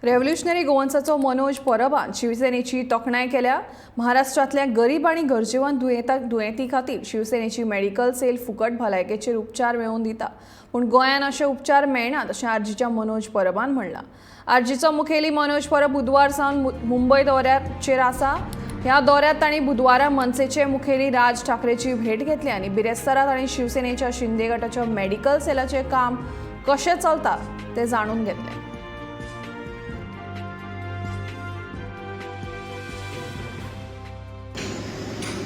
Revolutionary गोवन्साचो Manoj परबान शिवसेनेची तोखणाय केल्या. महाराष्ट्रांतल्या गरीब आनी गरजेवंत दुयेंती खातीर शिवसेनेची मेडिकल सेल फुकट भलायकेचेर उपचार मेळोवन दिता, पूण गोंयांत अशे उपचार मेळनात अशें आरजीच्या मनोज परबान म्हणलां. आरजीचो मुखेली मनोज परब बुधवार सावन मुंबय दौऱ्याचेर आसा. ह्या दौऱ्यात तांणी बुधवारा मनसेचे मुखेली राज ठाकरेची भेट घेतली आनी बिरेस्तारा तांणी शिवसेनेच्या शिंदे गटाच्या मेडिकल सेलाचें काम कशें चलता तें जाणून घेतलें.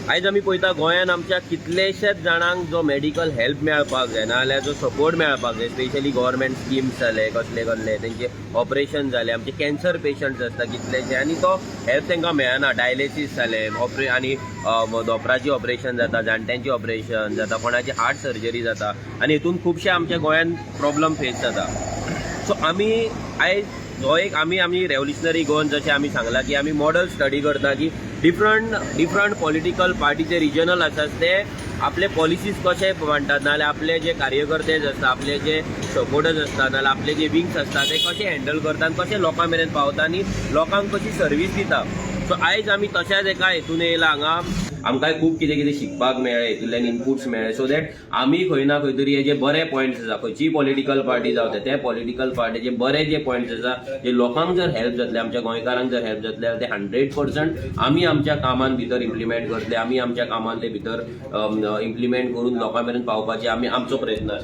आयज आमी पळयता, गोंयान आमच्या कितलेशेच जाणांक जो मेडिकल हेल्प मेळपाक जाय, नाजाल्यार जो सपोर्ट मेळपाक जाय, स्पेशली गव्हर्मेंट स्किम्स जाले, कसले कसले तेंचे ऑपरेशन जाले, आमचे कॅन्सर पेशंट्स आसता कितलेशे आनी तो हेल्प तांकां मेळना. डायलिसीस जाले, आनी धोंपराची ऑपरेशन जाता, जाणट्यांची ऑपरेशन जाता, कोणाची हार्ट सर्जरी जाता आनी हितून खुबशे आमच्या गोंयान प्रॉब्लम फेस जाता. सो आमी आयज हो एक आमी रेव्होल्युशनरी गोवन जशें आमी सांगलां की आमी मॉडल स्टडी करता की डिफरंट डिफरंट पॉलिटिकल पार्टीचे रिजनल आसात, ते आपले पॉलिसीज कशे मांडटात, नाजाल्यार आपले जे कार्यकर्ते आसता, आपले जे सपोर्टर्स आसता, नाजाल्यार आपले जे विंग्स आसता, ते कशे हँडल करता आनी कशे लोकां मेरेन पावता आनी लोकांक कशी सर्वीस दिता. सो आयज आमी तशाच एका हेतून येयला हांगा. आमकांय खूब कितें कितें शिकपाक मेळ्ळें, हितूंतल्यान इनपुट्स मेळ्ळे, सो that आमी खंय ना खंय तरी हे जे बरे पॉयंट्स आसा, खंयचीय पॉलिटिकल पार्टी जावं, ते पॉलिटिकल पार्टीचे बरे जे पॉयंट्स आसा, जे लोकांक जर हेल्प जातले, आमच्या गोंयकारांक जर हेल्प जातले जाल्यार ते 100% आमी आमच्या कामान भितर इम्प्लिमेंट करतले. आमी आमच्या कामान ते भितर इम्प्लिमेंट करून लोकां मेरेन पावपाचे आमी आमचो प्रयत्न आसतलो.